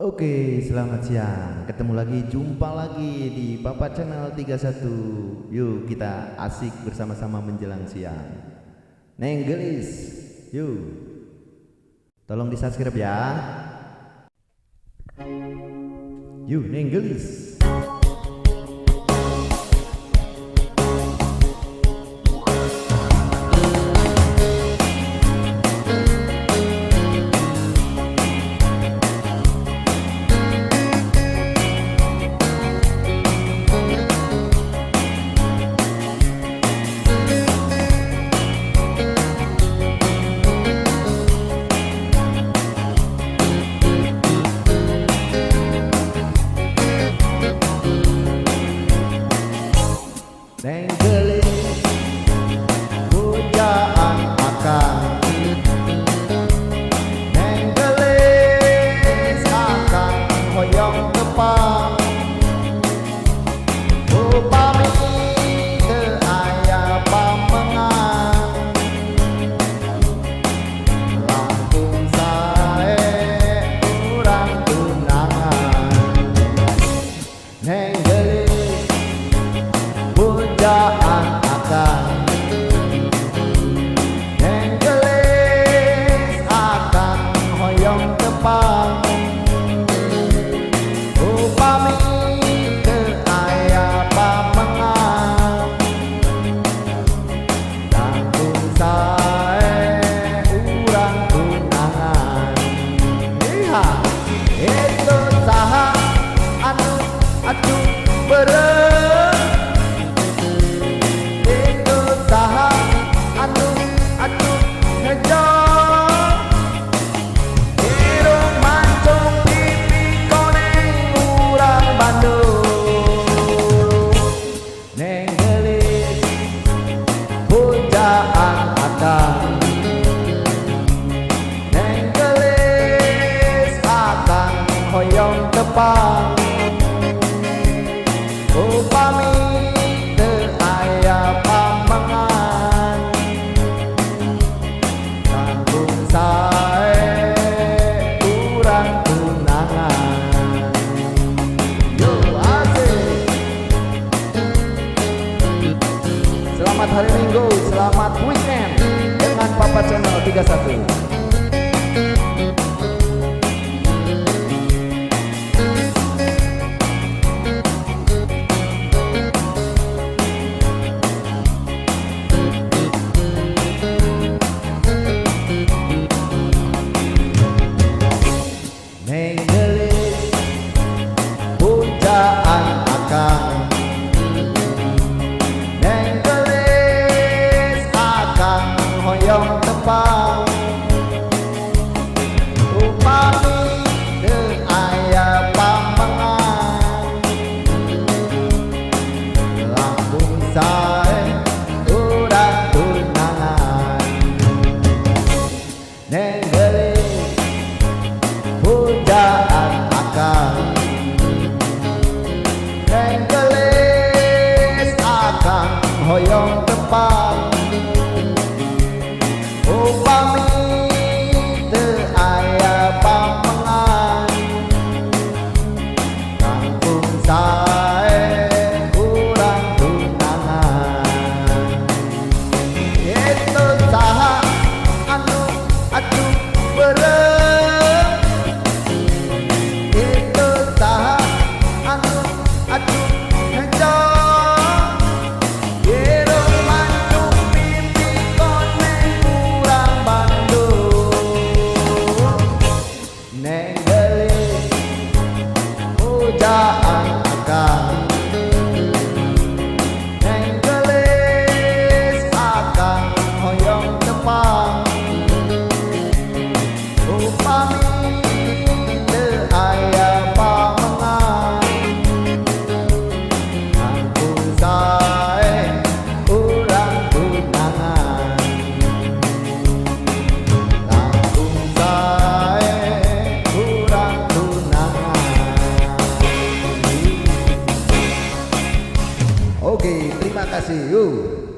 Oke, selamat siang. Ketemu lagi, jumpa lagi di Papa Channel 31. Yuk kita asik bersama-sama menjelang siang. Neng Geulis, yuk. Tolong di-subscribe ya. Yuk, Neng Geulis. Neng Geulis, pujaan akang. Neng Geulis akang hoyong tepang. Upami teu aya pamengan, langkung sae urang tunangan. Neng Geulis, pujaan akang. Neng Geulis akang hoyong tepang. Upami teu aya pamengan, langkung sae urang tunangan. Iha, itu saha anu atuh beureum? Itu saha anu atuh hejo? Irung mancung, pipi koneng, urang Bandung. Neng Geulis, pujaan akang. Neng Geulis akang hoyong tepang. Upami teu aya pamengan, langkung sae urang tunangan. Yo, asik. Selamat hari Minggu, selamat weekend dengan Papa Channel 31. Neng Geulis, pujaan akang. Neng Geulis akang hoyong tepang. Upami teu aya pamengan, langkung sae urang tunangan. Neng Geulis, pujaan akang. Neng Geulis akang hoyong tepang. Upami teu aya pamengan, langkung sae urang tunangan. Itu saha anu atuh beureum? Itu saha anu atuh hejo? Irung mancung, pipi koneng, urang Bandung. Neng Geulis, pujaan akang. Neng Geulis akang hoyong tepang. Upami teu aya pamengan, langkung sae urang tunangan. Langkung sae urang tunangan. Oke, terima kasih. Yuk.